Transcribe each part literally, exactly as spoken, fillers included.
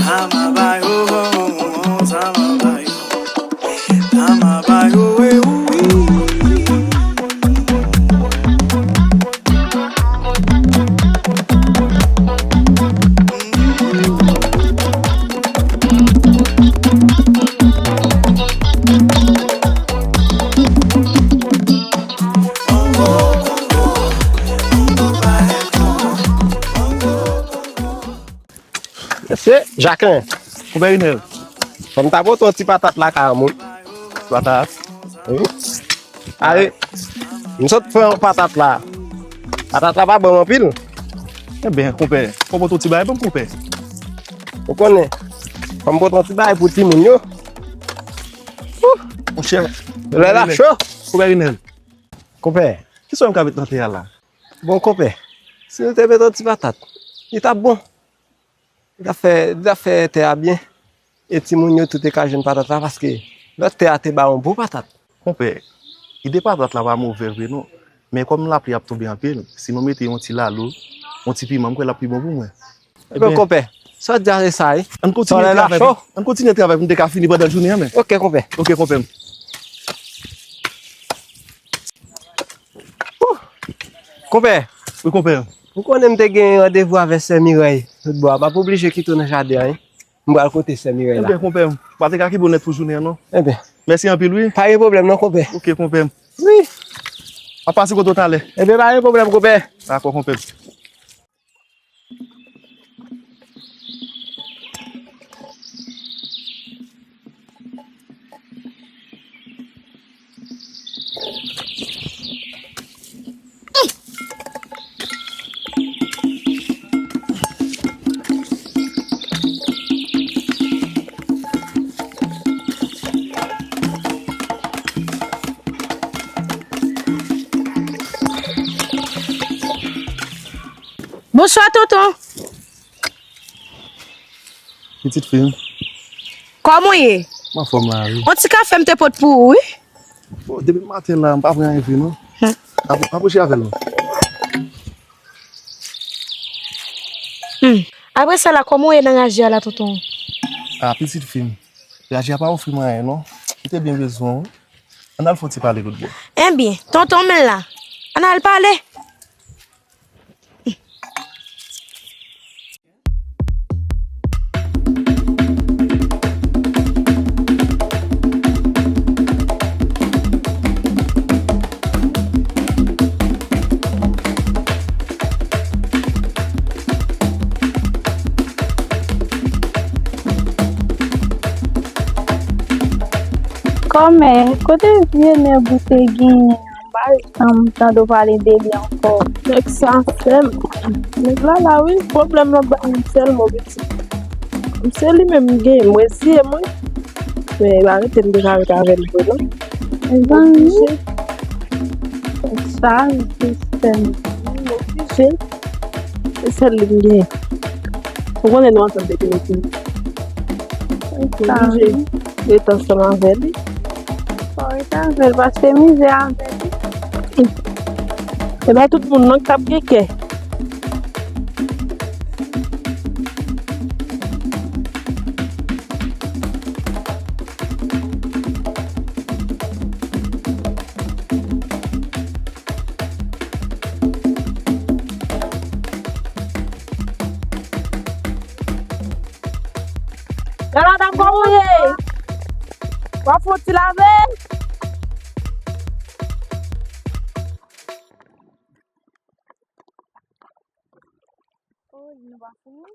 Amabayo, Amabayo, Amabayo, eh, oui. Mesye Jaken. Konpè Rinèl. Fò m ta pote yon ti patat lakay an moun. Patat? Wi. Ale, m sot fè yon patat la. Patat la pa bon anpil. Ebyen, konpè, fò pote yon ti bagay pou m, konpè. Ou konnen, fò m pote yon ti bagay pou timoun yo. Ouh, monchè. Lè la cho. Konpè Rinèl. Konpè. Kisa m ka met nan tè a la? Bon, konpè, si nou te met yon ti patat, li t ap bon. Li t ap fè, li t ap fè tè a byen. E timoun yo tou te ka jwenn patat la, paske lòt tè a te ba yon bon patat. Konpè, ide patat la pa move vre non. Men kòm lapli ap tonbe anpil, si nou mete yon ti lalo, yon ti piman, m kwè l ap pi bon pou mwen. Ebyen, konpè, sa w di a se sa, wi. Ann kontinye travay pou, ann kontinye travay pou n te ka fini pandan jounen an, men. Ok, konpè. Ok, konpè m. Ouh! Konpè. Wi, konpè. Ou konnen m te gen randevou avèk sè Mirèy, lòt bò a. M ap oblije kite w nan jaden an, wi. M pral kote sè Mirèy la. Ebyen, konpè m. Pa te ka kenbe w nèt pou jounen an, non. Ebyen. Mèsi anpil, wi. Pa gen pwoblèm, non, konpè. Ok, konpè m. Wi. M ap pase kote w talè. Ebyen, pa gen pwoblèm, konpè. Dakò, konpè m. Bonswa, tonton. Pitit fi m. Kòman w ye? M anfòm la, wi. On ti kafe m te pot pou ou, wi. Bon, depi maten la, m pa pran anyen vre, non. Hmm. Ap-, aproche avè l, non. Hmm. Apre sa la, kòman w ye nan raje a la, tonton? A, pitit fi m. Raje a pa ofri m anyen, non. M te byen bezwen w. Ann al fè yon ti pale lòt bò. Ebyen, tonton m la. Ann al pale. Kòmè, kote vye nèg ou te genyen an? M pa janm tande w pale de li ankò. Nèg sa sèl. Nèg la la wi, pwoblèm nan ba m sèlman pitit. Se li menm m genyen, m reziye m wi. Men pa rete m te ka ret avè l vre non. Mezanmi. Nèg sa, sistèm. M oblije. Se sèl li m genyen. Ou konnen nou ansanm depi nou piti. Sa, wi. Ret ansanm avè li. Fò ret avè l, paske mizè avè li. E pa tout moun non k t ap gen kè. Granmada, kòman w ye? W ap fè yon ti lave? Oh, nou pa fini?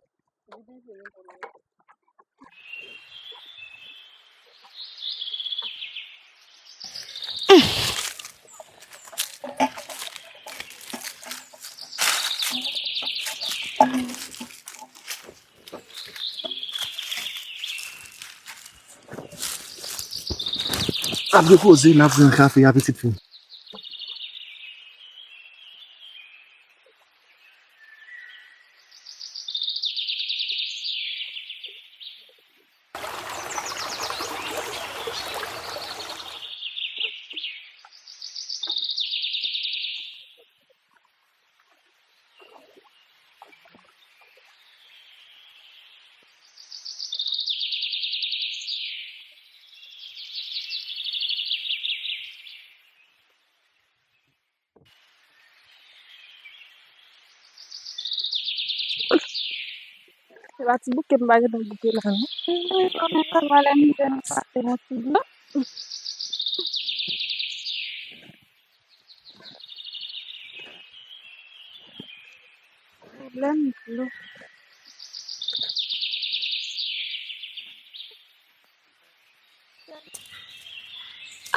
Ap gen koze, n ap pran kafe a, pitit fi m. Se pa ti bouke m pa gentan bouke la non. Mwen pa wè lè m rive nan kafe yon ti dlo. Pwoblèm dlo.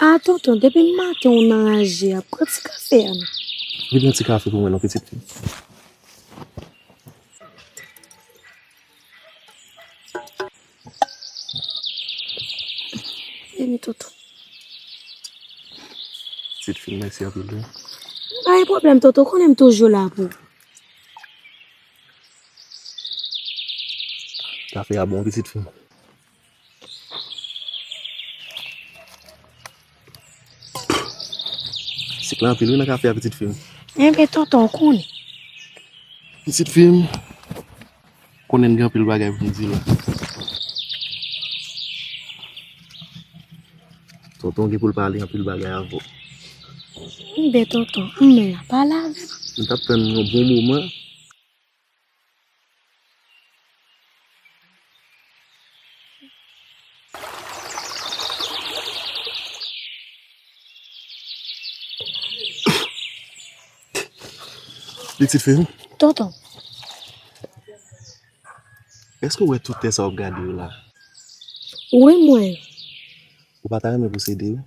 A tonton, depi maten w nan raje a, pran ti kafe a non. Vin pran ti kafe pou mwen non, pitit fi. Vini tonton. Pitit fi, mèsi anpil wi. Pa gen pwoblèm tonton, konnen m toujou la pou ou. Kafe a bon, pitit fi. Sik la anpil wi nan kafe a, pitit fi m. Enben tonton, ou konnen. Pitit fi m, konnen n gen anpil bagay pou n di la. Tonton gen pou l pale anpil bagay avè w. Enben tonton, m la, pale avè m. M t ap tann yon bon moman. Pitit fi m. Tonton. Èske w wè tout tè sa w ap gade yo la? Wi, m wè yo. Ou pa ta renmen posede yo?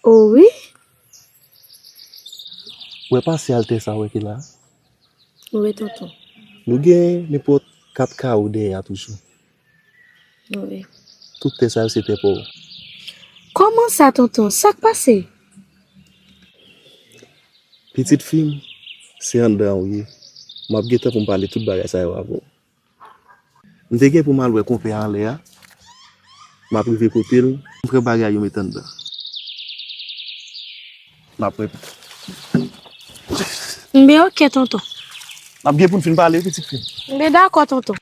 O wi. Ou wè pasyal tè sa w wè ki la? Wi, tonton. Nou gen nenpòt kat kawo dèyè a toujou. Wi. Tout tè sa yo se tè pa w. Kòman sa, tonton? Sa k pase? Pitit fi m, se anndan an w ye. M ap gentan pou m pale tout bagay sa yo avè w. M te gen pou m al wè konpè a anlè a. M ap rive kote l, m pran bagay yo met anndan. M ap ret. Enben oke, tonton. M ap gen pou n fin pale, pitit fi m. Enben dakò, tonton.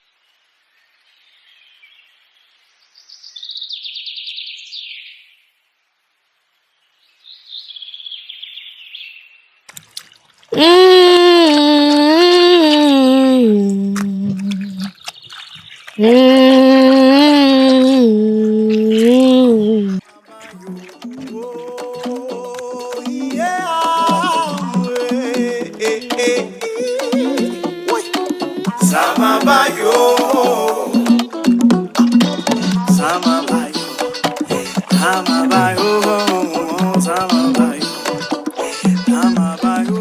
Sa m a ba yo. Sa m a ba yo. Sa m a ba yo. Sa m a ba yo. Sa m a ba yo.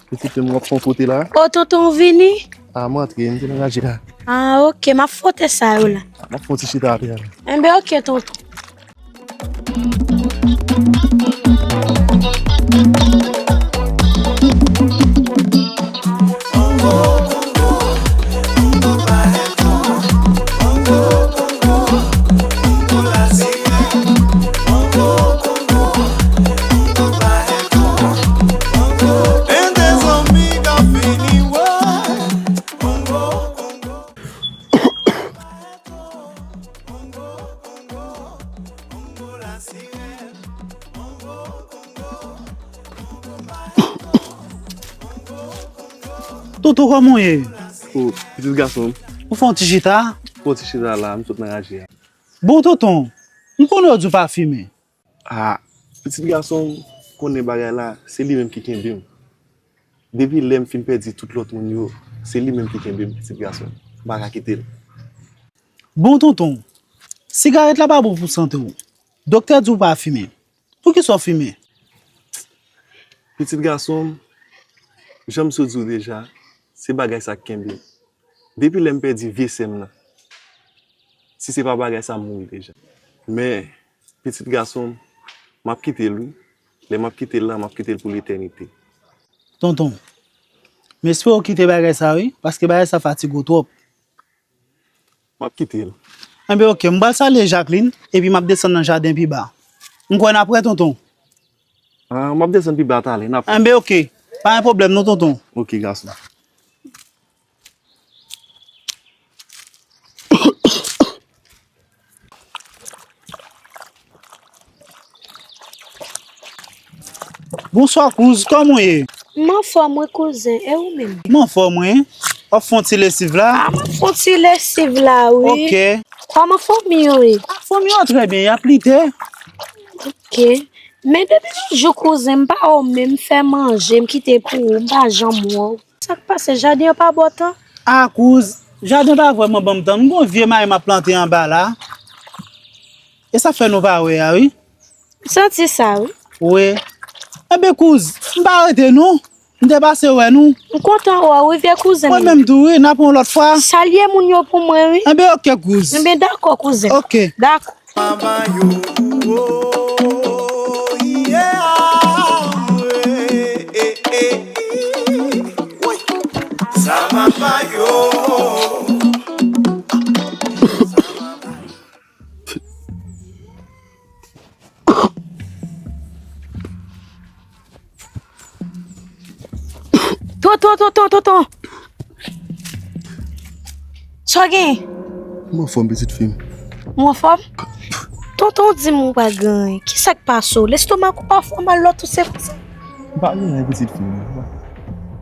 Pitit fi m, w ap fè yon foto la? O, tonton, w vini? A, m antre, m te nan raje a. A, oke, m ap foto sa yo la. M ap fè yon ti chita atè a la. Enben, oke, tonton. Tonton, kòman w ye? O, pitit gason m. Ou fè yon ti chita? Fè yon ti chita la, m sot nan raje a. Bon, tonton, m konnen w di w pa fimen. A, pitit gason m, konnen bagay la, se li menm ki kenbe m. Depi lè m fin pèdi tout lòt moun yo, se li menm ki kenbe m, pitit gason m. M pa ka kite l. Bon, tonton, sigarèt la pa bon pou sante w. Doktè di w pa fimen. Poukisa w fimen? Pitit gason m, jan m sot di w deja, se bagay sa k kenbe m. Depi lè m pèdi vye sè m nan, si se pa bagay sa, m mouri deja. Men, pitit gason m, m ap kite l wi. Lè m ap kite l la, m ap kite l pou letènite. Tonton, m espere w kite bagay sa wi, paske bagay sa fatige w twòp. M ap kite l. Enben, oke, m pral salye Jacqueline, epi m ap desann nan jaden pi ba. M kwè n ap wè, tonton. A, m ap desann pi ba talè, n ap wè. Enben, oke, pa gen pwoblèm non, tonton. Oke, gason. Bonswa, kouz, kòman w ye? M anfòm, wi, kouzen. E ou menm? M anfòm, wi. W ap fè yon ti lesiv la? A, m ap fè yon ti lesiv la, wi. Ok. Kòman fanmi yo ye? A, fanmi yo trè byen, y ap lite. Ok. Men depi lòt jou, kouzen, m pa wè w menm fè manje, m kite pou ou, m pa janm wè w. Sa k pase? Jaden an pa ba w tan? A, kouz, jaden pa vrèman ban m tan. M gon vye mayi m ap plante anba la. E sa fè nou pa wè a, wi. M santi sa, wi. Wi. Enben, kouz, m pa rete, non. M te pase wè nou. M kontan wè w, wi, vye kouzen m. Mwen menm tou, wi, n a pran yon lòt fwa. Salye moun yo pou mwen, wi. Enben, ok, kouz. Enben, dakò, kouzen. Ok. Dakò. Tonton, tonton, tonton. Sa w gen? M anfòm, pitit fi m. Ou anfòm? Tonton di m ou pa gen anyen. Kisa k pase w? Lestomak ou pa fè w mal lè w touse konsa? M pa gen anyen, pitit fi m.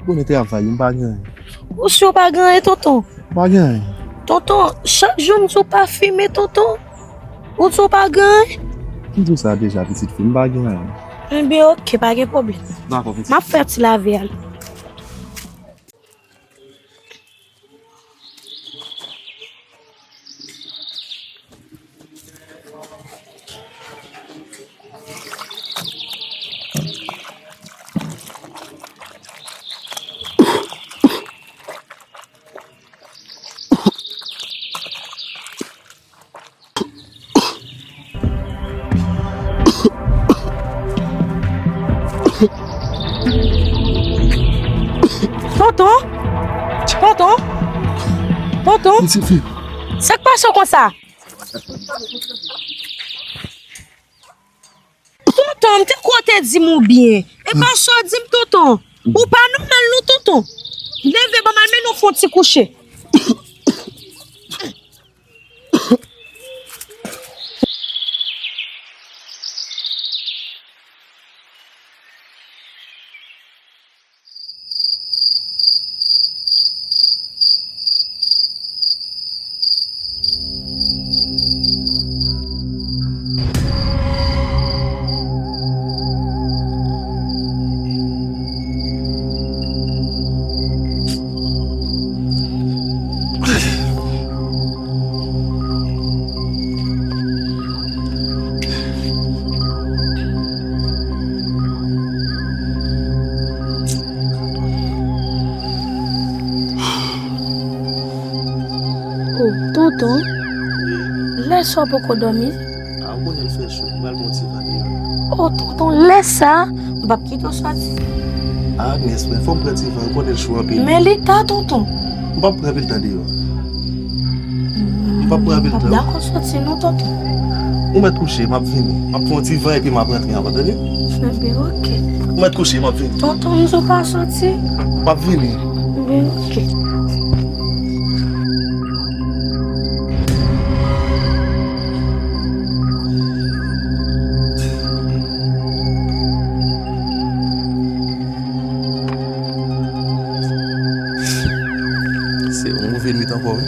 Bonè travay, m pa gen anyen. Ou si w pa gen anyen, tonton? M pa gen anyen. Tonton, chak jou m di w pa fimen, tonton. Ou di w pa gen anyen? M di w sa deja, pitit fi, m pa gen anyen. Enben, ok, pa gen pwoblèm. Dakò, pitit. M ap fè ti lave a la. Tonton? Tonton? Tonton? Pitit fi. Sa k pase w konsa? Tonton, m te kwè w te di m ou byen. E pa sa w di m, tonton. Ou pa nòmal non, tonton. Leve, ban m al mennen w fè yon ti kouche. O, tonton, lè sa w poko dòmi? A, ou konnen l fè cho, m pral pran yon ti van deyò. O, tonton, lè sa, m p ap kite w sòti. A, Agnès, men fò m pran ti van, ou konnen l cho anpil. Men li ta, tonton. M p ap pran anpil tan deyò. M p ap pran anpil tan. M p ap dakò sòti non, tonton. Ou mèt kouche, m ap vini. M ap fè yon ti van epi m ap rantre ankò, tande? Enben, ok. Ou mèt kouche, m ap vini. Tonton, m di w pa sòti. M ap vini. Enben, ok. Se yon move nwit ankò, wi.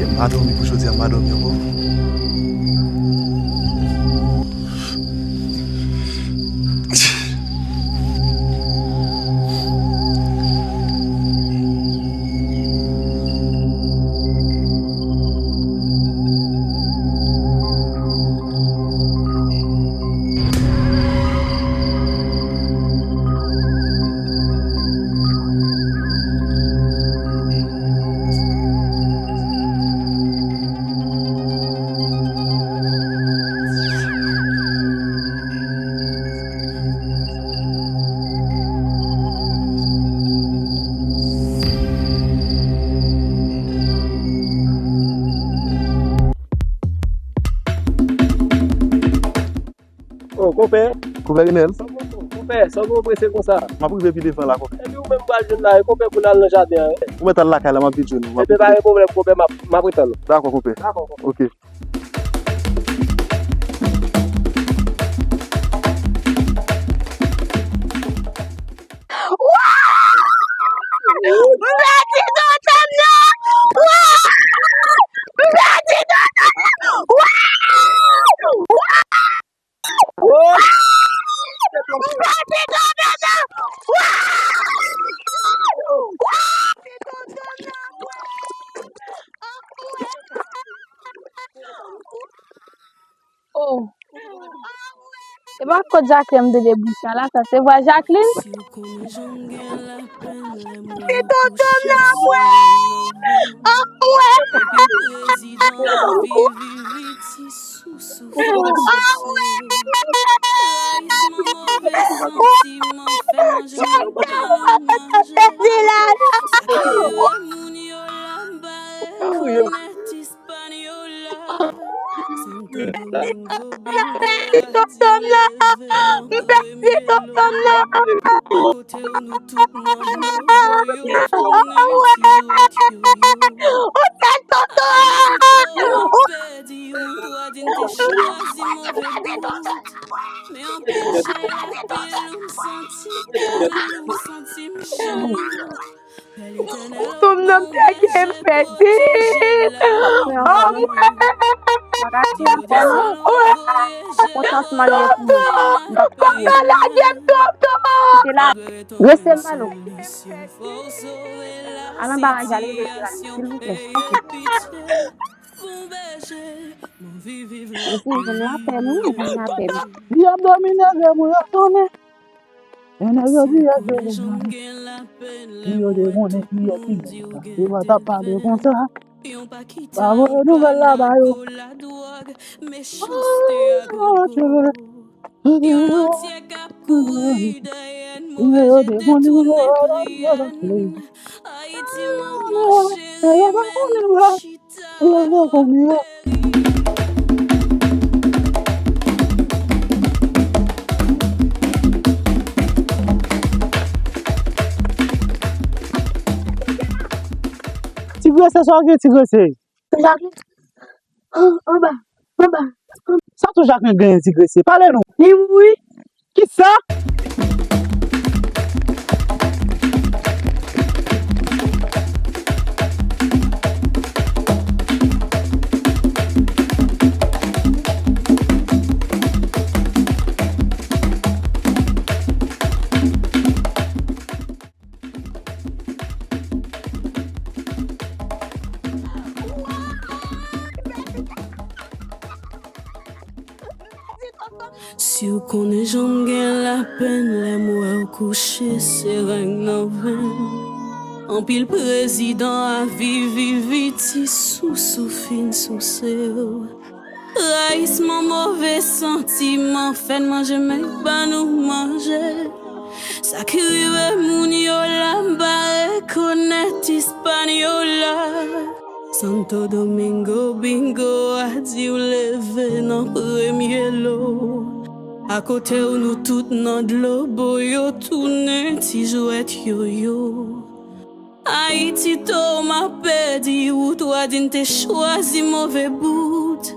Yè m pa dòmi, pou jodi a m pa dòmi ankò. O, konpè. Konpè Renèl. Sa w konpè, sa w prese konsa? M ap rive pi devan la, konpè. Epi ou menm pral jwenn la, e konpè pou n al nan jaden an, wi. Ou mèt al lakay la, m ap vin jwenn ou. Epi pa gen pwoblèm, konpè, m ap, m ap retann ou. Dakò, konpè. Dakò, konpè. Ok. Kot Jacqueline m tande bouch la, sa se vwa Jacqueline? Se tonton m nan, wè! An, wè! An, wè! Pèdi la, non! Tonton m nan! M pèdi tonton m nan! Ou sèl tonton! Ou Tonton m nan m te gen pèdi. Oh, mwen. Bagay ki anfòm, kontan si malye pou mwen. M p ap kriye. Papa lage m, tonton. Kite la. Rese m, Malo. Al anba raje, al rete la, silvouplè. Mesi, m konn lapè, non, m konn lapè. Dyab domine, vye mwen retounen. E nèg yo di yo jere mwen. Ki yo te konnen ki yo ki nèg la. Yo pa t ap pale konsa. Pa voye nouvèl la ba yo. Oh, Bondye. Yo te konnen yo pa t vle. Yo pa konnen yo. Ti Grese, sa w gen, Ti Grese? Anba, anba. Sa tou Jacqueline genyen, Ti Grese? Pale nou. Li mouri. Kisa? Si w konnen jan m gen lapenn lè m wè w kouche seren nan venn. Anpil prezidan a viv, viv, viv, ti sousou fin souse w. Rayisman, move santiman, fè n manje men ba nou manje. Sa ki rive moun yo la, m pa rekonèt Ispanyola. Santo Domingo, bingo a di w leve nan premye lo. Akote w nou tout nan dlo, bo yo tounen ti jwèt yoyo. Ayiti, to m ap pèdi, ou twa di n te chwazi move bout.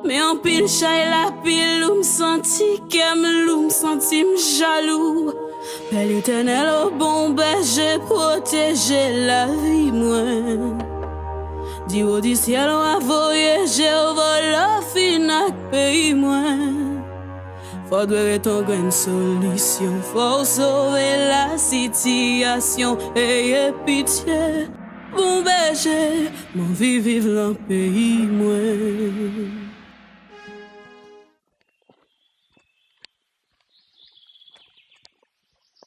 Men anpil chay lapil, ou m santi kè m lou, m santi m jalou. Pè Letènèl, o bon bèje, pwoteje lavi mwen. Di wo di syèl, w a voye je w vòlò fin ak peyi mwen. Fò dwe ret on grenn solisyon, fò w sove lasitiyasyon, eye pitye, bon bèje, m anvi viv lan peyi mwen.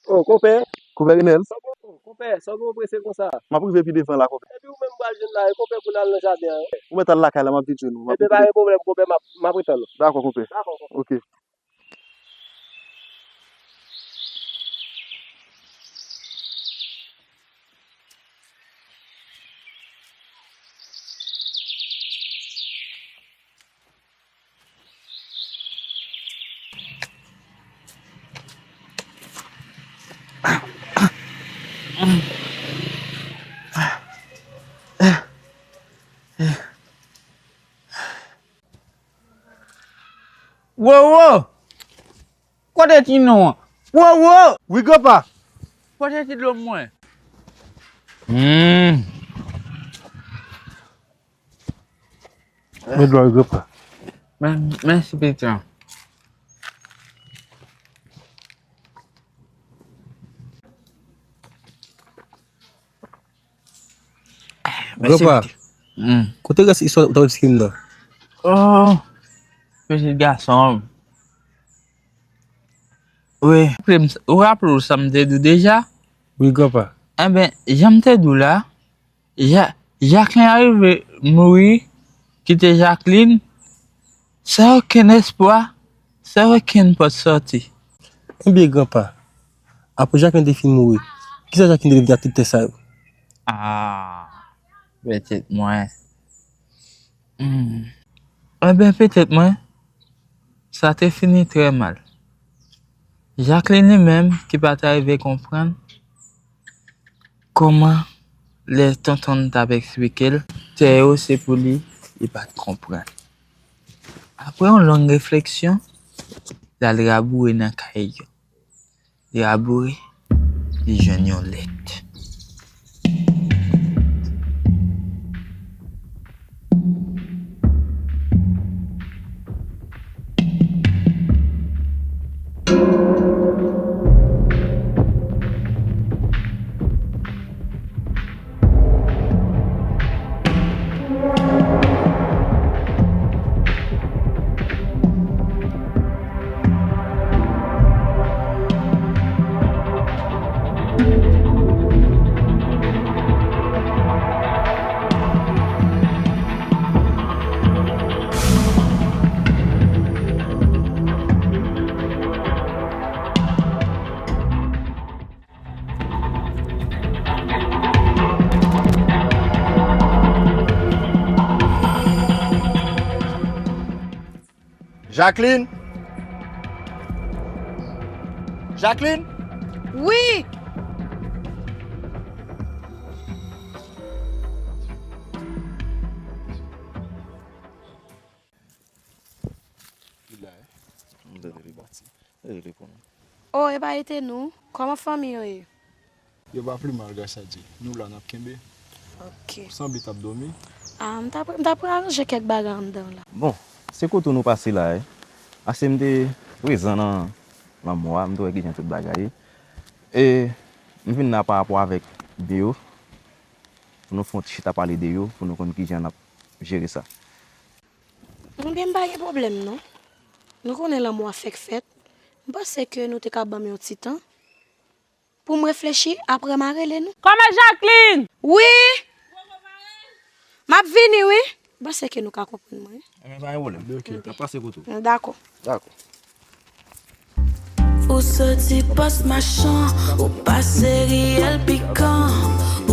Oh, konpè. Konpè Renèl. Sa w gen, konpè, sa w gen w prese konsa? M ap rive pi devan la, konpè. Epi ou menm pral jwenn la, e konpè pou n al nan jaden an. Ou mèt al lakay la, m ap vin jwenn ou. M ap vin jwenn ou. Epi pa gen pwoblèm, konpè, m ap, m ap retann ou. Dakò, konpè. Dakò, konpè. Ok. Wowo! Kote ti non an? Wowo! Wi, granpa. Pote ti dlo mwen. Hmm. Men dlo a, wi, granpa. Men, mèsi, pitit. Mèsi, granpa, pitit. Hmm. Kote rès istwa w t ap esplike m nan? Oh, pitit gason m. Wi. Ou raple w sa m te di w deja? Wi, granpa. Enben, jan m te di w la, Ja-, Jacqueline arive mouri, kite Jacqueline, san okenn espwa, san okenn pòt sòti. Enben, granpa, apre Jacqueline te fin mouri, kisa Jacqueline te vin ak tout tè sa yo? Ah, petèt mwen. Hmm. Enben, petèt mwen, sa te fini trè mal. Jacqueline li menm, ki pa t arive konprann kòman lè tonton l t ap eksplike l, tè yo se pou li, li pa t konprann. Apre yon long refleksyon, l al raboure nan kay yo. Li raboure, li jwenn yon lèt. Jacqueline? Jacqueline? Wi! Li la, eh? M tande li pati. Li reponn. Oh, e pa ete nou. Kòman fanmi yo ye? Yo pa pi mal, gras a Dye. Nou la, n ap kenbe. Ok. Ou sanble t ap dòmi. Ah, m t ap, m t ap aranje kèk bagay anndan la. Bon, se kote nou pase la, eh. Ase m te prezan nan lanmò a, m te wè kijan tout bagay ye. E m vin la pa rapò avèk de yo, pou nou fè yon ti chita pale de yo, pou nou konn kijan n ap jere sa. Ebyen, m pa gen pwoblèm, non. Nou konnen lanmò a fèk fèt. M panse ke nou te ka ban m yon ti tan pou m reflechi, apre m a rele nou. Kòmè Jacqueline! Wi! M ap vini, wi. M panse ke nou ka konprann mwen. Enben, pa gen pwoblèm. Ok, n ap pase kote w. Dakò. Dakò. Ou soti Pòs Machan, ou pase Riyèl Pikan,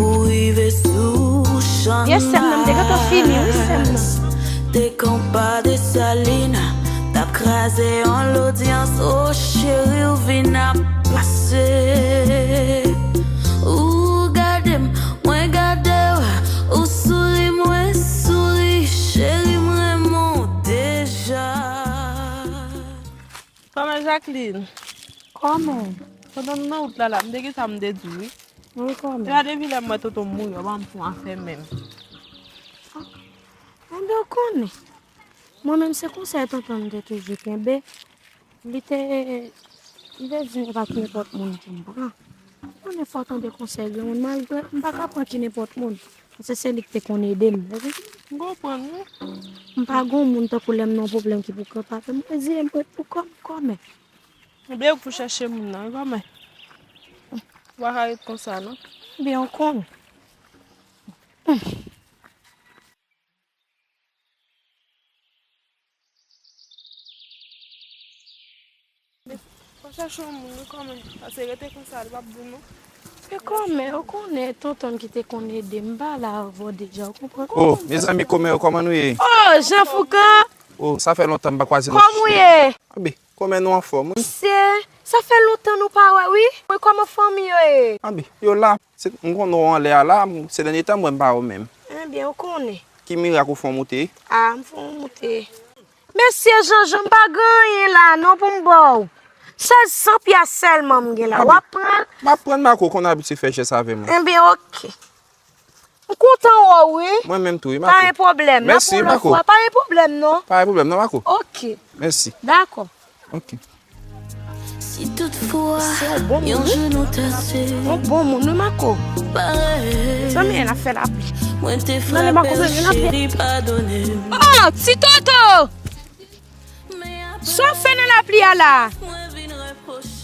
ou rive sou Channmas. Yes, sè m nan, m te gentan fini, wi, sè m nan. Te konpa Desalin, t ap kraze yon lodyans. O cheri, ou vin ap pase. Ou gade m, mwen gade w, ou souri, mwen souri, cheri, m renmen w deja. Kòman Jacqueline? Kòman? Pandan m nan wout la la, m te gen sa m te di w, wi. Wi, kòman? E pa depi lè m wè tonton m mouri, w pa m fè yon afè menm. Ah, enben, w konnen. Mwen menm, se konsèy tonton m te toujou kenbe. Li te, li te di m e pa ki nenpòt moun pou m pran. Ou konnen fò w tande konsèy granmoun, malgre m pa ka pran ki nenpòt moun. Paske se li ki te konn ede m. M konprann, wi. M pa gen moun tankou lè m nan pwoblèm ki pou kanpe avè m. Mwen di, mwen pou kò m, kòmè. Ebyen, ou pou chèche moun nan, wi, kòmè. Ou pa ka ret konsa, non. Ebyen, ou konnen. Fò chache yon moun, wi, kòmè. Paske rete konsa, li p ap bon, non. E kòmè, ou konnen tonton m ki te konn ede m, m pa la avè w deja, ou konprann? Oh, mezanmi, kòmè, kòman nou ye? Oh, Jean Foucan! Oh, sa fè lontan m pa kwaze nou. Kòm ou ye? Anben, kòmè nou anfòm, wi. Mesye, sa fè lontan nou pa wè, wi. Wi, kòman fanmi yo ye? Anben, yo la. Se, m konnen w anlè a la, m, se dènye tan m wè m pa wè w menm. Enben, ou konnen. Ki mirak ou fè w moute? A, m fè w moute. Mesye Janjan, m pa gen anyen la non pou m ba w. Sèl san pyas sèlman m gen la. W ap pran l? M ap pran l, Mako, w konn abitye fè jès avè mwen. Enben, oke. M kontan wè w, wi. Mwen menm tou, wi, Mako. Pa gen pwoblèm. N ap wè w lòt fwa. Pa gen pwoblèm, non. Pa gen pwoblèm, non, Mako. Oke. Mèsi. Dakò. Ok. Si toutfwa yon jou nou ta se yon bon moun, wi, Mako. Zanmi, n ap fè lapli. Mwen te frape, cheri, padone m. Oh, Ti Toto! Sa w fè nan lapli a la?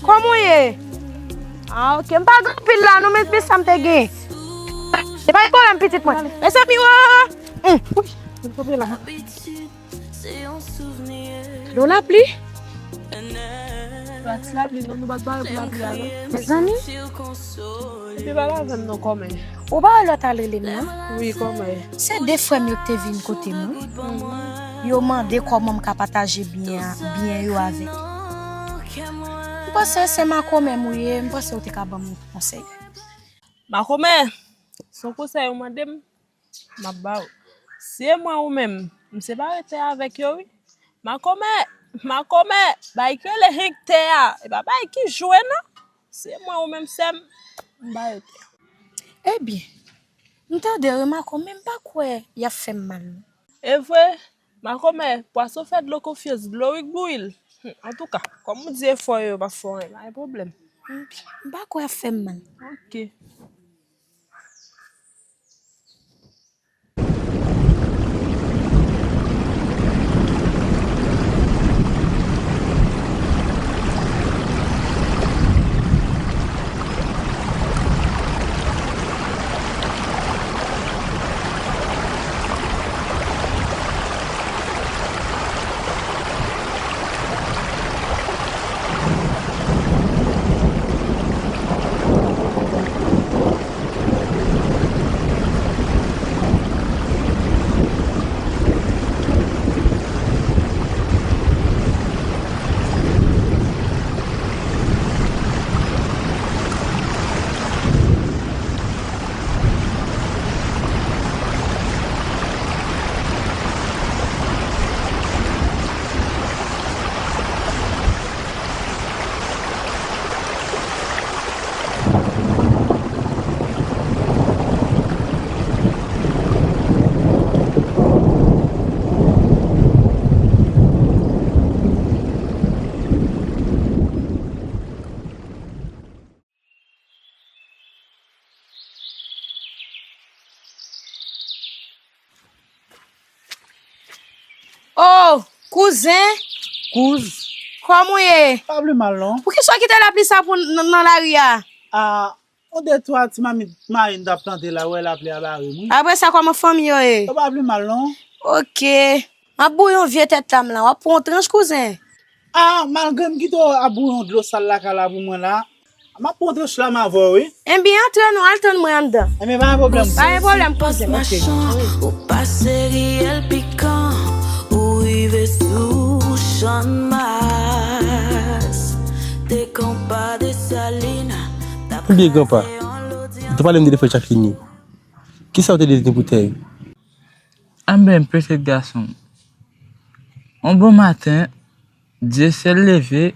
Kòman w ye? Ah, ok. M pa gen anpil la, non, men, men sa m te gen. Se pa yon pwoblèm, pitit mwen. Mezanmi, o! Hum. Ui, m tonbe la. Dlo lapli? Pa ti lapli, non, nou pa t pare pou lapli a, non. Mezanmi. Epi pa laven m non, kòman? Ou pa wè lòt al rele m nan? Wi, kòman? Se de frè m yo ki te vin kote m, wi. Yo mande kòman m ka pataje byen a, byen yo avèk. M panse se makomè m ou ye, m panse ou te ka ban m yon konsèy. Makomè, se yon konsèy ou mande m, m ap ba ou. Si e mwen ou menm, m separe tè a avèk yo, wi. Makomè, makomè, bay ki rele henk tè a, e pa bay ki jwe, non. Si e mwen ou menm, sè m, m ba yo tè. Ebyen, m tande wi, makomè, m pa kwè y ap fè m mal, non. E vre, makomè, pwason fè dlo konfyans, dlo wi k bouyi l. Hum, antouka, kòm ou di efò yo, yo p ap fè w anyen, pa gen pwoblèm. M, m pa kwè y ap fè m mal. Ok. Oh, kouzen! Kouz. Kòman w ye? Pa pli mal, non. Poukisa w kite lapli sa pou n, nan, nan lari a? A, yon de twa ti mamit mayi n t ap plante la, w wè lapli a bare m, wi. Apre sa, kòman fanmi yo ye? Yo pa pli mal, non. Ok. M ap bouyi yon vye tèt lam la. W ap pran yon tranch, kouzen? A, malgre m kite w ap bouyi yon dlo sal lakay la pou mwen la, m ap pran tranch la m avè w, wi. Ebyen, antre non, al tann mwen anndan. Ebyen, pa gen pwoblèm. Pa gen pwoblèm, kouzen. Ok. Machan, ou pase Riyèl Pikan, ou rive sou Channmas, te konpa Desalin, t ap Ebyen, granpa, kraze yon lodyan. Ou te pale m de frè Chaklini. Kisa w te di pou tè yo? Anben, petèt gason. Yon bon maten, Dyesyèl leve.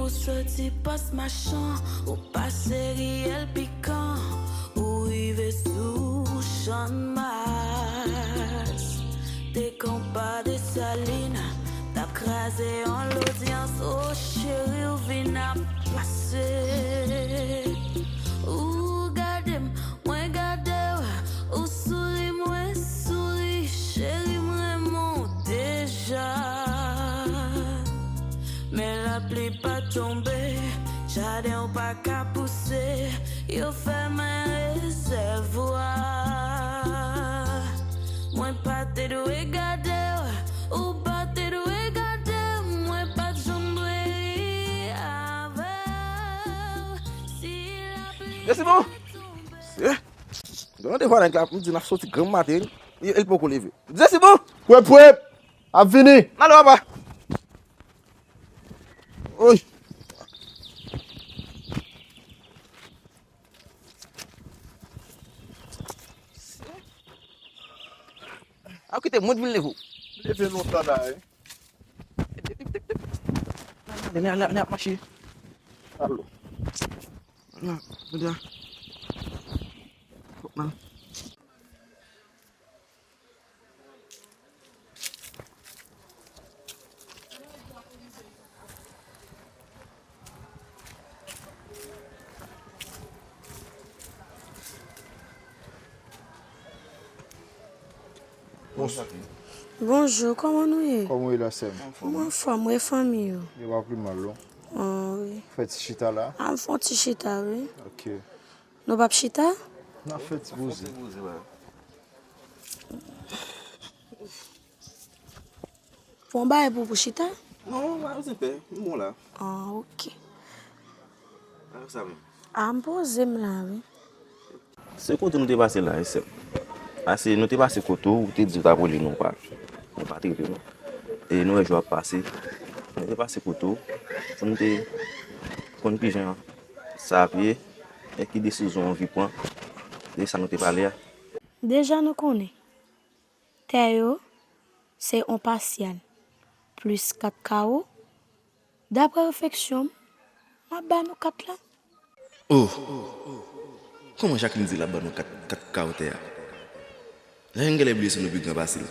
Ou soti Pòs Machan, ou pase Riyèl Pikan, ou rive sou Channmas. Te konpa Desalin, t ap kraze yon lodyans. O cheri, ou vin ap pase. Ou gade m, mwen gade w, ou souri, mwen souri, cheri, m renmen w deja. Men lapli pa tonbe, jaden w pa ka pouse, yo fèmen rezèvwa. Mwen pa te dwe gade w, ou pa te dwe gade m, mwen pa t janm dwe ri avè w. Si lapli Jesi, bon. Se, gen randevou a nèg la, m di n ap soti granm maten, e, e l poko leve. Jesi, bon. Pwep, pwep. Ap vini. M ale, papa. Oy. A kite mwen vin leve w. Leve lontan la, wi. Leve, leve, leve. Leve, leve, leve, ap mache. Alo. Nan, nan. Nan. Bonjou, kòman nou ye? Kòman w ye la, sè m? Mwen anfòm, wi, e fanmi yo? Yo pa pi mal, non. An, wi. Fè ti chita la? A, m fè yon ti chita, wi. Ok. Nou p ap chita? N ap fè ti poze. Fè yon bagay pou, pou chita? Non, pa bezwen pè, m bon la. Ah, ok. A, sa menm. A, m poze m la, wi. Se kote nou te pase la, e sè m. Ase, nou te pase kote w, ou te di w t ap rele nou, ou pa, nou pa t rele nou. E nou wè jou ap pase. Nou te pase kote w, pou nou te konn kijan sa ap ye, e ki desizyon w anvi pran, de sa nou te pale a. Deja nou konnen. Tè yo, se yon pasyèl, plis kat kawo. Daprè refleksyon m, m ap ba nou kat la. Oh! Kòman Jacqueline di l ap ba nou kat, kat kawo tè a? Jacqueline genlè bliye se nou pi gran pase l.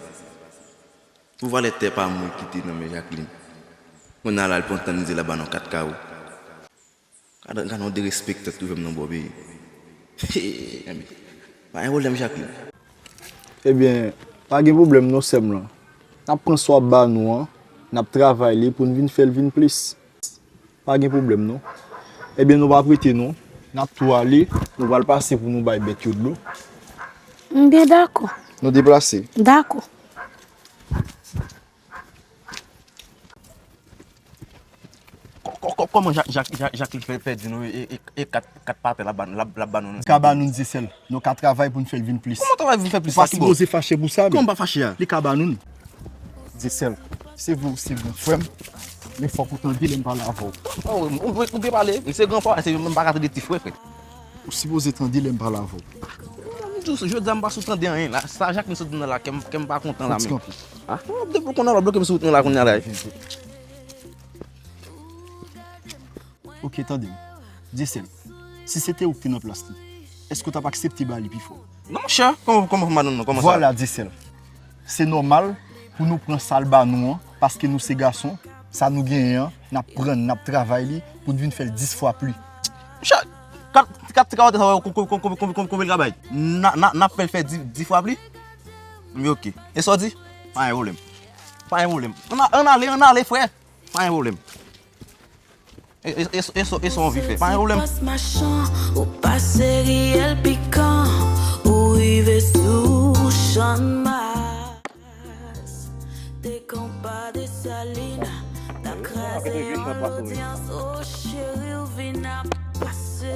Pou valè tè pa mwen ki te nan men Jacqueline. Kounye a la, l pran tan li di l ap ba nou kat kawo. Gade, gade yon derespektan k twouve m nan bò peyi. Pa gen pwoblèm, Jacqueline. Ebyen, pa gen pwoblèm non, sè m lan. N ap pran sa w ap ba nou an, n ap travay li pou n vin fè l vin plis. Pa gen pwoblèm non. Ebyen, nou p ap rete non. N ap tou ale, nou pral pase pou nou bay bèt yo dlo. M byen dakò. Nou deplase. Dakò. Kò-, kò-, kò-, kòman Jak-, Jak-, Jak-, Jakil fè, fè di nou e, e, e kat, kat patè l ap ba, l ap, l ap ba nou? Li ka ba nou dyesèl. Nou ka travay pou n fè l vin plis. Kòman travay vin fè plis? Ou pa sipoze fache pou sa, men. Kòman m pa fache a? Li ka ba nou. Dyesèl, se vre ou se gran frè m, men fòk ou tande lè m pale avè w. Oh, ou, ou, ou byen pale. Li se gran frè, se, m pa ka tande ti frè, frè. Ou sipoze tande lè m pale avè w. M di w, jodi a m pa sou tande anyen la. Sa Jakil sot di m nan la, kè m, kè m pa kontan la menm. Fò ti kanpe. Ah, depi w konnen w ap bloke m sou wout mwen la kounye a la. Ok, tande m. Dyesèl, si se te ou k te nan plas li, èske w t ap aksepte ba li pifò? Non, monchè, kòman, kòman pou madanm nan, kòman sa? Vwala, Dyesèl. Se nòmal pou nou pran sa l ba nou an, paske nou se gason, sa nou genyen an, n ap pran, n ap travay li pou n vin fè l dis fwa pli. Monchè, kat, kat ti kawotè sa, konbyen l ka bay? N a, n a, n ap fè l fè di, dis fwa pli? Ebyen, ok. E sa w di? Pa gen pwoblèm. Pa gen pwoblèm. Ann a-, ann ale, ann ale, frè. Pa gen pwoblèm. E, e, e, e, e sa w anvi fè? Pa gen pwoblèm. Ou pase riyèl Pikan, ou rive sou Channmas. Te konpa Desalin, t ap kraze Mòd Odyans, o cheri, w vin ap pase.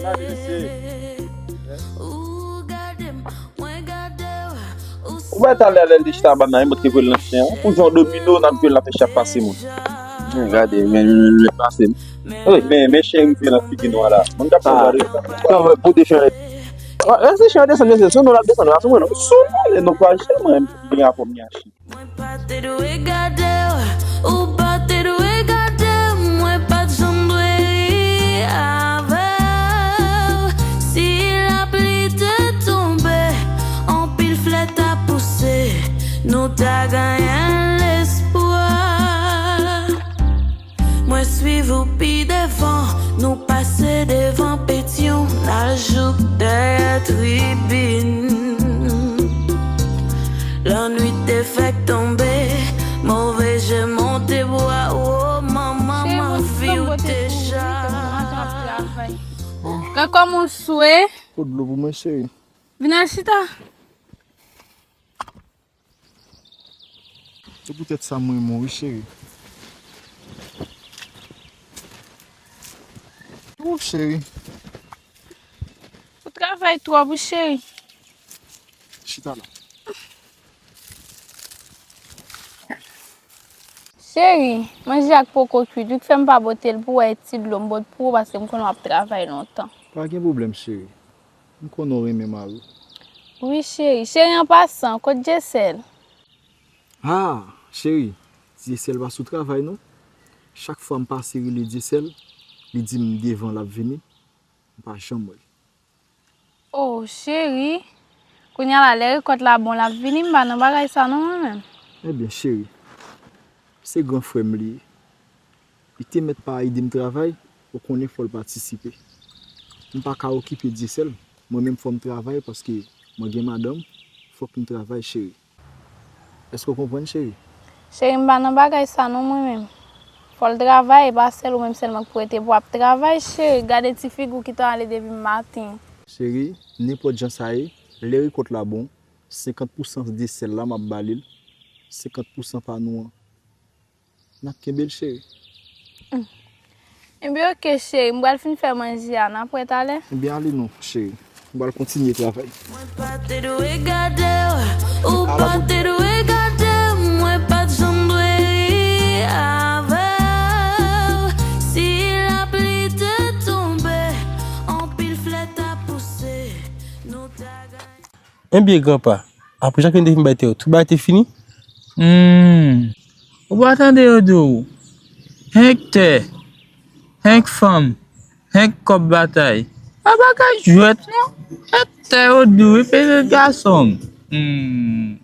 Ou gade m, mwen gade w, ou... Ou wè talè lè l te chita anba nan, mwen te voye l nan chen an. Pou jan domino, n ap jwe l, n ap fè chat pase moun. Men gade, men l pase m. Wi, men, men chen rive nan figi nou a la. Moun k ap pale de sa. Pou defen. Lè se chen an desann, mesye, sou nou l ap desann, la sou mwen non. Sou nou, lè nou pa chen, mwen, m gen rapò m gen a chen. Mwen pa te dwe gade w, ou pa te dwe gade m, mwen pa t janm dwe ri avè w. Si lapli te tonbe, anpil flè ta pouse, nou ta genyen lespwa. Mwen swiv ou pi devan, nou pase devan Petyon, n al jouk dèyè tribin. Lannwit te fèk tonbe, move je monte bwa wo, manman m anvi w deja. Gad kòman w swe. Pot dlo pou mwen, cheri. Vin al chita. Se poutèt sa m renmen w, wi, cheri. Ou, cheri. Ou travay twòp, wi, cheri. Chita la. Cheri, manje a k poko kwit, wi, k fè m pa pote l pou w, e ti dlo m pot pou ou, paske m konnen w ap travay lontan. Pa gen pwoblèm, cheri. M konnen w renmen mari w. Wi, cheri. Cheri, an pasan, kot Dyesèl? Ah, cheri, Dyesèl pa sou travay, non. Chak fwa m pase rele Dyesèl, li di m devan l ap vini. M pa janm wè l. Oh, cheri. Kounye a la, lè rekòt la bon, l ap vini, m pa nan bagay sa, non, mwen menm. Ebyen, cheri, se gran frè m li ye. Li te mèt pa ede m travay, ou konnen fò l patisipe. M pa ka okipe Dyesèl, mwen menm fò m travay paske mwen gen madanm, fòk m travay cheri. Èske w konprann, cheri? Cheri, m pa nan bagay sa non mwen menm. Fò l travay, e pa sèl ou menm sèlman k pou rete pou ap travay, cheri. Gade ti figi w ki tan ale depi maten. Cheri, nenpòt jan sa ye, lè rekòt la bon, senkant pousan de sèl la m ap ba li l, senkant pousan pa nou an. N ap kenbe l, cheri. Ebyen, oke, cheri. M pral fin fè manje a. N ap wè talè. Ebyen, ale non, cheri. M pral kontinye travay. Mwen pa te dwe gade w, ou pa te dwe gade m, mwen pa t janm dwe ri avè w. Si lapli te tonbe, anpil flè ta pouse, nou ta gade. Ebyen, granpa, apre Jacqueline te fin bay tè yo, tout bagay te fini? Hmm. Ou pa tande yo di w, henk tè, henk fanm, henk kòb batay. Pa bagay jwèt non. Henk tè yo di w, wi, petèt gason m. Hmm.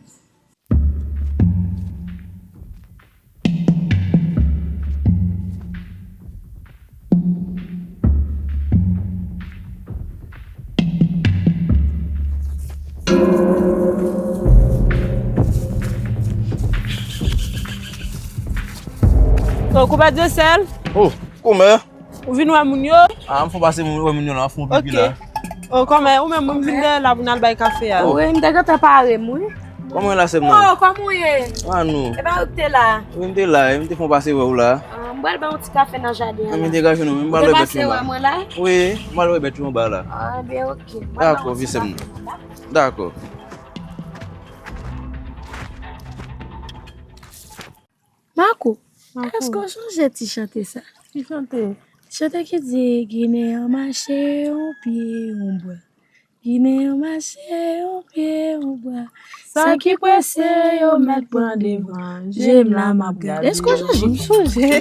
Oh, konpè Dyosèl. Oh, kòman? Ou vin wè moun yo? Ah, m fon pase moun, wè moun yo la, m fon pipi la. Ok. Oh, kòman? Ou menm, m vin dèyè la pou n al bay kafe a. Oh. Wi, m te gentan pare m, wi. Kòman w ye la, sè m nan? Oh, kòman w ye? Ah, nou. E pa ou ki te la? Wi, m te la, m te fon pase wè w la. Ah, m pral ba w ti kafe nan jaden an la. Ah, men degaje nou, men m pral wè bèt yo anba. Ou te pase wè mwen la? Wi, m pral wè bèt yo anba la. Ah, ben, ok. Dakò, vye sè m nan. Dakò. Makou, èske w sonje ti chante sa? Ki chante? Ti chante ki di, Ginen an mache, yon pye, yon bwa. Ginen an mache, yon pye, yon bwa. Sa ki prese, yo mèt pran devan. Je m la, m ap gade. Èske w sonje? M sonje.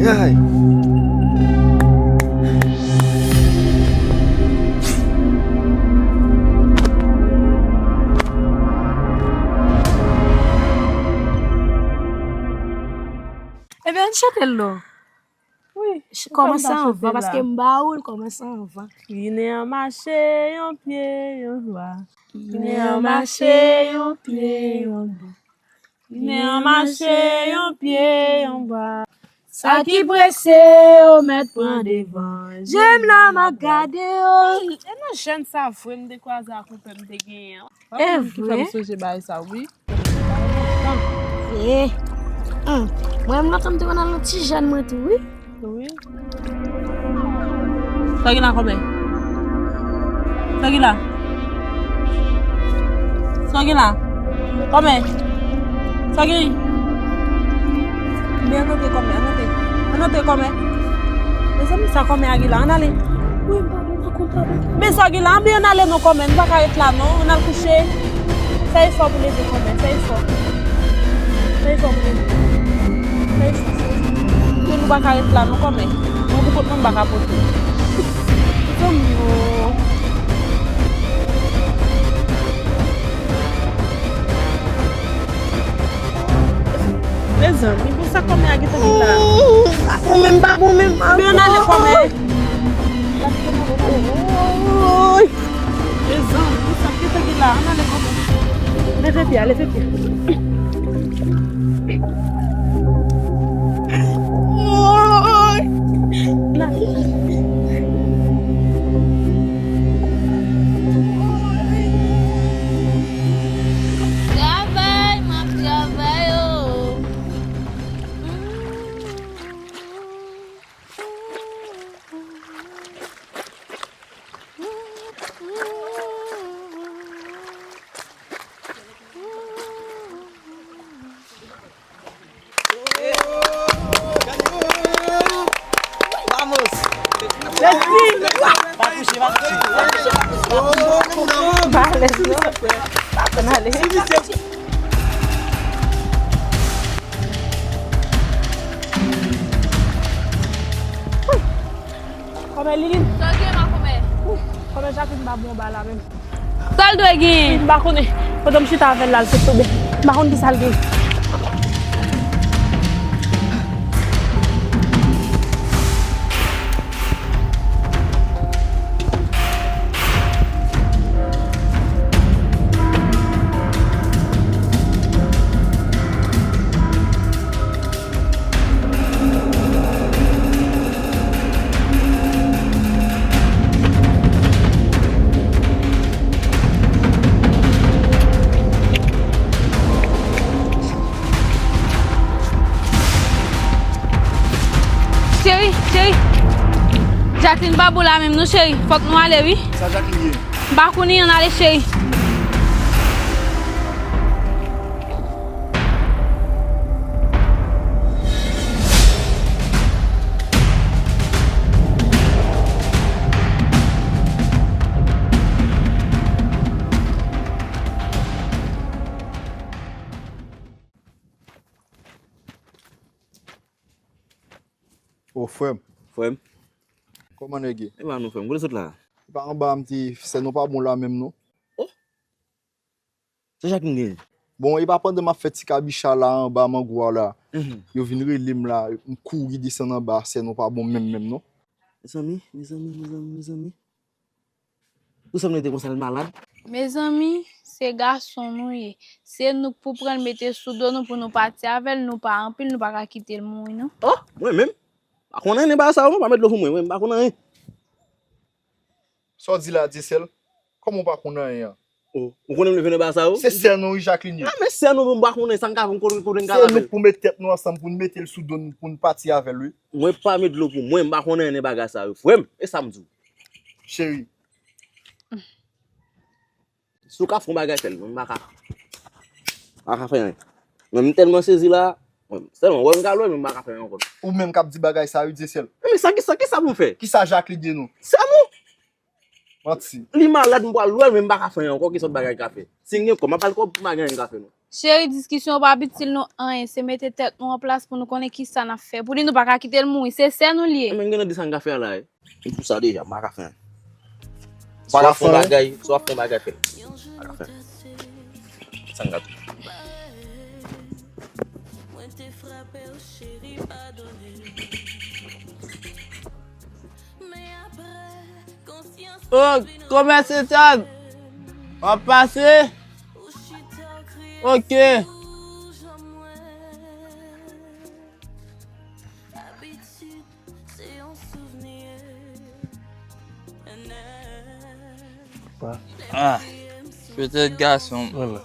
Ay, ay. Ebyen, ann chante l non. Kòmanse anvan, paske m ba ou l, kòmanse anvan. Ginen an mache yon pye, yon dwa. Ginen an mache yon pye, yon dwa. Ginen an mache yon pye, yon dwa. Sa ki prese, yo mèt pran devan. Je m la, m ap gade yo. E nan jèn sa vre m te kwaze ak yon pè m te genyen an. E vre? Sa m sonje bagay sa, wi. E, hmm. Mwen menm lontan m te konn al nan ti jèn mwen tou, wi. Wi. Sa gen la kòmè? Sa gen la? Sa gen la? Kòmè? Sa gen? Anben ann antre kòmè, ann antre. Ann antre kòmè. Mezanmi sa kòmè a gen la, ann ale. Wi, m pa bon, m pa konn, m pa bon. Men sa gen la, anben ann ale non kòmè, nou pa ka ret la non, ann al kouche. Fè efò pou leve kòmè, fè efò. Fè efò pou leve. Fè efò, fè efò. Men nou pa ka ret la non kòmè. Mwen pou kont mwen m pa ka pote. Zanmi yo. Mezanmi, bon sa kòmè a gentan vin la. Ou menm pa bon menm. Men ann ale kòmè. Mezanmi, sa gentan vin la. Ann ale kòmè. Leve pye a, leve pye. Travay, m ap travay, o. Kòmè Lilin. Sa w gen la, kòmè? Kòmè Jacqueline pa bon anba la menm. Sa l dwe genyen? M pa konnen. Pandan m chita avè l la, l sot tonbe. M pa konn ki sa l genyen. Cheri, cheri. Jacqueline pa bon la menm non cheri. Fòk nou ale wi. Sa Jacqueline ye? M pa konnen, ann ale cheri. O, frè m. Frè m. Kòman nèg ye? E pa nou, frè m. Kote w sot la? E pa anba a m te, sèn ou pa bon la menm non. O! Sa Jacqueline genyen? Bon, e pa pandan m ap fè ti kabicha la anba mango a la. Mhm. Yo vin rele m la, m kouri desann anba, sèn ou pa bon menm menm non. Mezanmi, mezanmi, mezanmi, mezanmi. Pou sa m rete konsa l malad? Mezanmi, se gason nou ye. Se nou k pou pran l mete sou do nou pou nou pati avè l, nou pa anpil, nou pa ka kite l mouri non. O, mwen menm? Pa konn anyen bagay sa yo, mwen pa met dlo pou mwen, mwen pa konn anyen. Sa w di la, Dyesèl? Kòman w pa konn anyen an? O, ou konnen m leve nan bagay sa yo? Se sè nou wi, Jacqueline ye. A, men sè nou, mwen pa konnen sa m ka fè, kote, kote m ka lave l. Se nou k pou met tèt nou ansanm, pou n mete l sou do n, pou n pati avè l wi. Mwen pa met dlo pou mwen, m pa konn anyen nan bagay sa yo, frè m. E sa m di w. Cheri. Si w ka fè yon bagay, fè l. Mwen, m pa ka. M pa ka fè anyen. Mwen, m tèlman sezi la. Mwen, sèlman, wè m ka lwe, men m pa ka fè anyen ankò. Ou menm k ap di bagay sa, wi, Dyesèl. Men sa, ki sa, ki sa pou m fè? Ki sa Jacqueline ye non? Sè nou. Manti. Li malad, m pral lwe l, men m pa ka fè anyen ankò. Ki sòt bagay m ka fè? Si m gen kòb, m ap al kòb, m pa gen anyen m ka fè non. Cheri, diskisyon pa itil nou anyen. Se mete tèt nou an plas pou nou konnen ki sa n ap fè. Pou li, nou pa ka kite l mouri. Se sè nou li ye. Men m gen nan de sa m ka fè a la, wi. M pou sa deja, m pa ka fè anyen. Pa ka fè yon bagay, si w ap fè yon bagay, fè l. Pa ka fè anyen. Sa m ka di. Mwen te frape w, cheri, padone. Oh, kòmè Setan, w ap pase? Ok. Pa. Ah, petèt gason. Wala.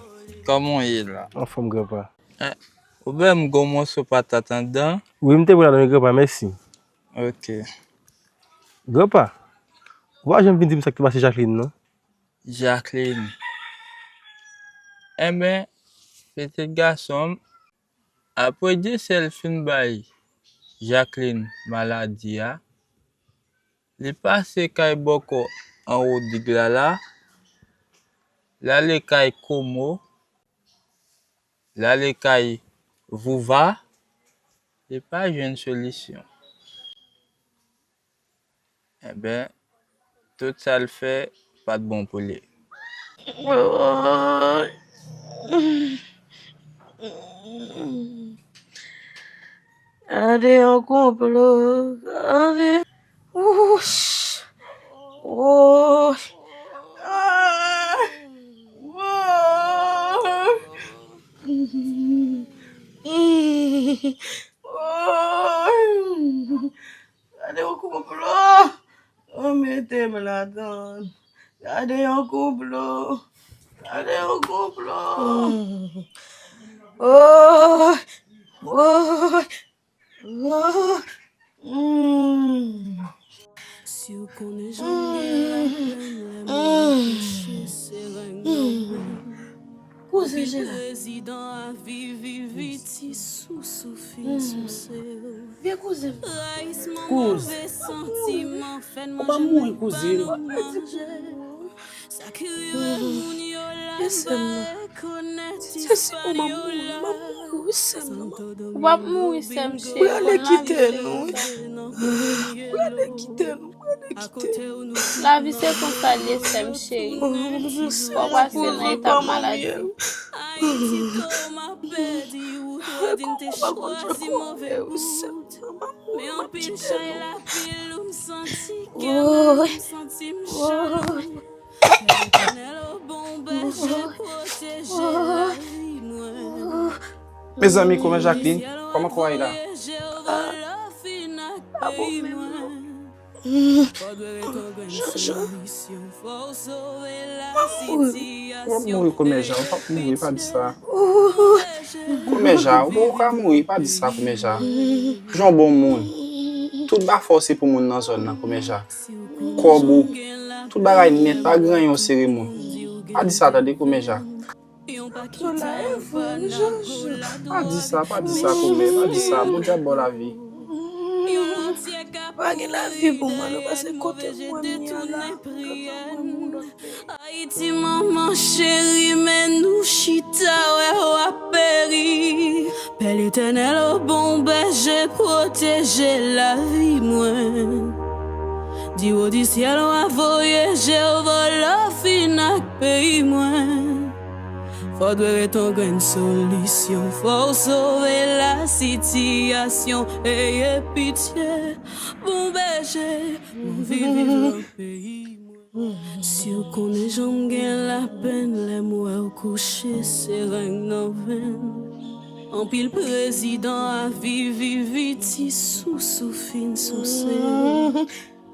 Kòman w ye la? Anfòm, granpa. Eh, ou bay m gon moso patat anndan? Wi, m te pran ladan, granpa, mèsi. Ok. Granpa, ou pa janm vin di m sa k te pase Jacqueline, non? Jacqueline. Enben, petèt gason m, apre de sè l fin bay Jacqueline maladi a, li pase kay bòkò anwo dig la la, l ale kay Komo, l ale kay Vouva, li pa jwenn solisyon. Enben, tout sa l fè pa t bon pou li. Gade yon konplo, gade. Wouch! Woy! Ah! Woy! Woy! Gade yon konplo! Ou mete m ladan. Gade yon konplo! Gade yon konplo! Oh! Oh! Oh! Mm. Si w konnen jan m gen lapenn lè m kouche, se rèn nan men m. Kouzen Jera. Prezidan a viv, viv, viv, ti sousou fin souse. Vye kouzen m. Rayisman, move santiman, fè n manje menm pa nou manje. Sa ki rive moun yo la, m pa rekonèt istwa yo la. Ou p ap mouri, sè m cheri. Prale kite nou. Prale kite nou. Prale kite nou. Lavi se konsa l ye, sè m cheri. Fò w pase nan etap maladi. Ayiti, kò m ap pèdi w, Claudine te chwazi move wout. Men anpil chay, lapil ou m santi kè m, m santi m chalou. Letènèl, o bon bèje, pwoteje lavi mwen. Mezanmi, kòman Jacqueline? Kòman kò a ye la? Fò dwe ret an grenn solisyon, fò w sove lasitiyasyon. W ap mouri, kòmè Jan, w p ap mouri, pa di sa. Kòmè Jan, ou ka mouri, pa di sa, kòmè Jan. Jan w bon moun. Tout afè w se pou moun nan zòn nan, kòmè Jan. Kòb ou. Tout bagay nèt, pa gen anyen w sere moun. Pa di sa tande, kòmè Jan. Pa di sa, pa di sa, kòmè, pa di sa. Bondye ap ba w lavi. Pa gen lavi pou mwen, non, paske kote mwen ye a la, kote mwen moun lòt peyi. Ayiti, manman cheri, men nou chita, wè w ap peri. Pè Letènèl, o bon bèje, pwoteje lavi mwen. Di wo di syèl, w a voye Jewova vin ak peyi mwen. Fò dwe ret an grenn solisyon, fò w sove lasitiyasyon, eye pitye, bon bèje, mwen viv, viv nan peyi mwen. Si w konnen jan m gen lapenn lè m wè w kouche, se reng nan venn. Anpil prezidan a viv, viv, viv, ti sousou fin souse.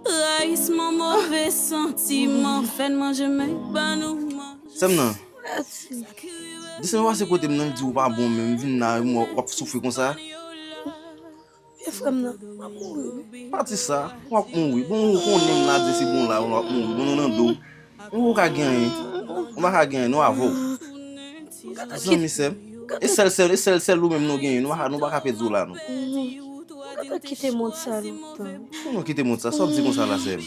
Rayisman, move santiman, fè n manje men pa nou manje. Sè m nan. Mèsi. Desann pase kote m nan, m di w pa bon, men m vin la, m wè w ap soufri konsa. Vye frè m nan, m ap mouri wi. Pa di sa, w ap mouri. Bon, ou konnen m la, di se bon la, w ap mouri. Bon, nou nan do. Ou ka gen anyen. Ou pa ka gen anyen, nou avè w. Zanmi sè m. E sèl, sèl, e sèl, sèl ou menm nou genyen. Nou pa ka, nou pa ka pèdi w la, non. Ou gentan kite mond sa lontan. Kòman kite mond sa? Sa w ap di konsa la, sè m?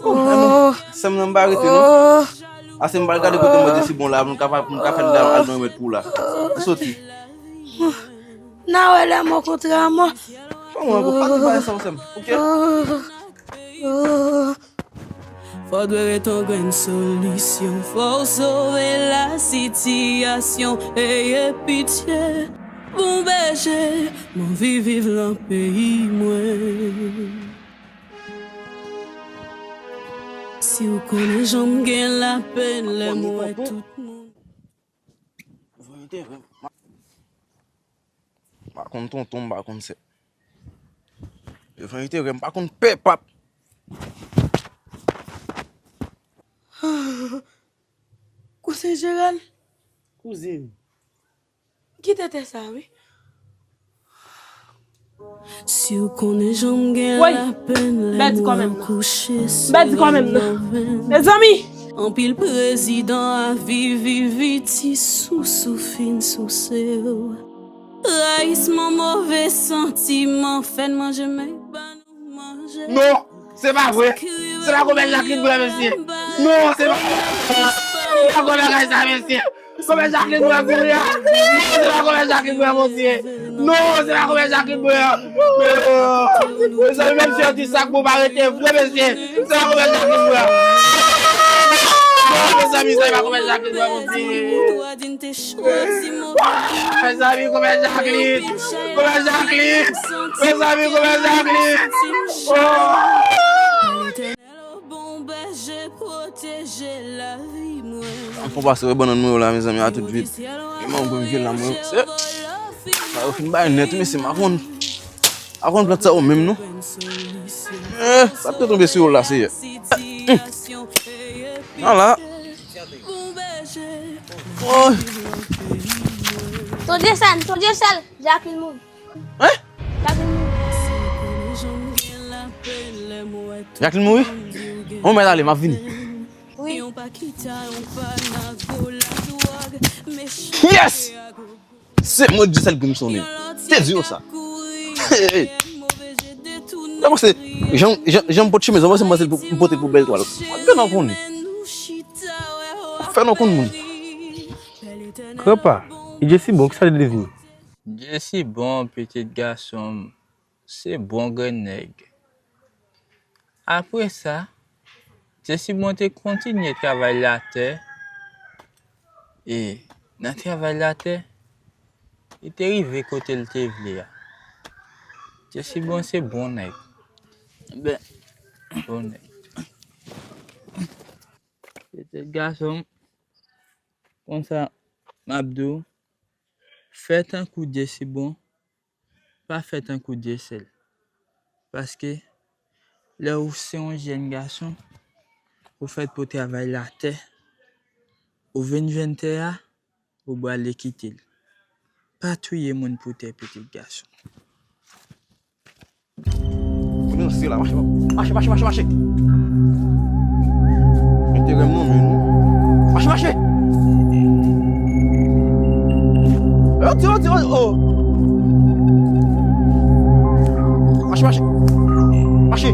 Oh, sè m nan, m pa rete, non. Ase m pral gade kote mwen de si bon la, pou m ka, pou m ka fè l al nan remèd pou w la. M soti. N a wè lè mò kontre a mò. Kòman ankò? Pa di bagay sa, sè m. Ok? Fò dwe ret an grenn solisyon, fò w sove lasitiyasyon, eye pitye, bon bèje, m anvi viv lan peyi mwen. Si w konnen jan m gen lapenn lè m wè tout moun. M pa konn tonton, m pa konn sè. Devan enterè, m pa konn pè pap. Kouzen Jeral. Kouzen. Kite tè sa, wi. Si w konnen jan m gen lapenn lè m wè w kouche sou lavenn. Mezanmi! Anpil prezidan a vivi viti sousou fin souse w. Rayisman, move santiman fè n manje men pa nou manje. Non, se pa vre. Se pa konpè Jacqueline vre, mesye. Non, se pa vre. Se pa konpè bagay sa, mesye. Konpè Jacqueline mwen kouri a. Non, se pa konpè Jacqueline mwen, mesye. Non, se pa konpè Jacqueline mwen. Mezanmi, menm si yo di sa k bon pa rete vre, mesye. Se pa konpè Jacqueline mwen. Non, mezanmi, se pa konpè Jacqueline mwen, mesye. Mezanmi, konpè Jacqueline. Konpè Jacqueline. Mezanmi, konpè Jacqueline. Oh. Bon bèje pwoteje lavi mwen. An fon pase wè bannann mwen yo la, mezanmi, a tout vit. E mango m vye la, mwen. Se, sa yo fin bay nèt, wi, mesye, m pa konn. M pa konn plant sa yo menm, non. Eh, sa te tonbe sou yo la, Seyè. Hmm. Ala. Oh. Ton Dyesèl, ton Dyesèl, Jacqueline mouri. Hein? Jacqueline mouri. Jacqueline mouri? On mèt ale, m ap vini. Wi. Yes! Se mwen Dyesèl ki m sonnen. Te di yo sa. Hey, hey. Nan panse, jan, jan, jan m pot chemiz, nan panse m panse m pote l pou bèl twal. Fè nan konn. Fè nan konn moun. Grandpa, e Jesse bon, kisa li devni? Jesse bon, pitit gason m, se bon grenn nèg. Apre sa, Jesse bon te kontinye travay latè, e nan travay latè, li te rive kote l te vle a. Jesse bon se bon nèg. Ben, bon nèg. Pitit gason m, konsa, m ap di w, fè tankou Jesse bon, pa fè tankou Dyesèl. Paske, lè ou se yon jèn gason, ou fèt pou travay latè, ou vin jwenn tè a, ou prale kite l. Pa touye moun pou tè, pitit gason. Konnen se la, mache, mache, mache, mache, mache. Enterè m nan men nou. Mache, mache. Yo, ti, yo, ti, yo, oh. Mache, mache. Mache.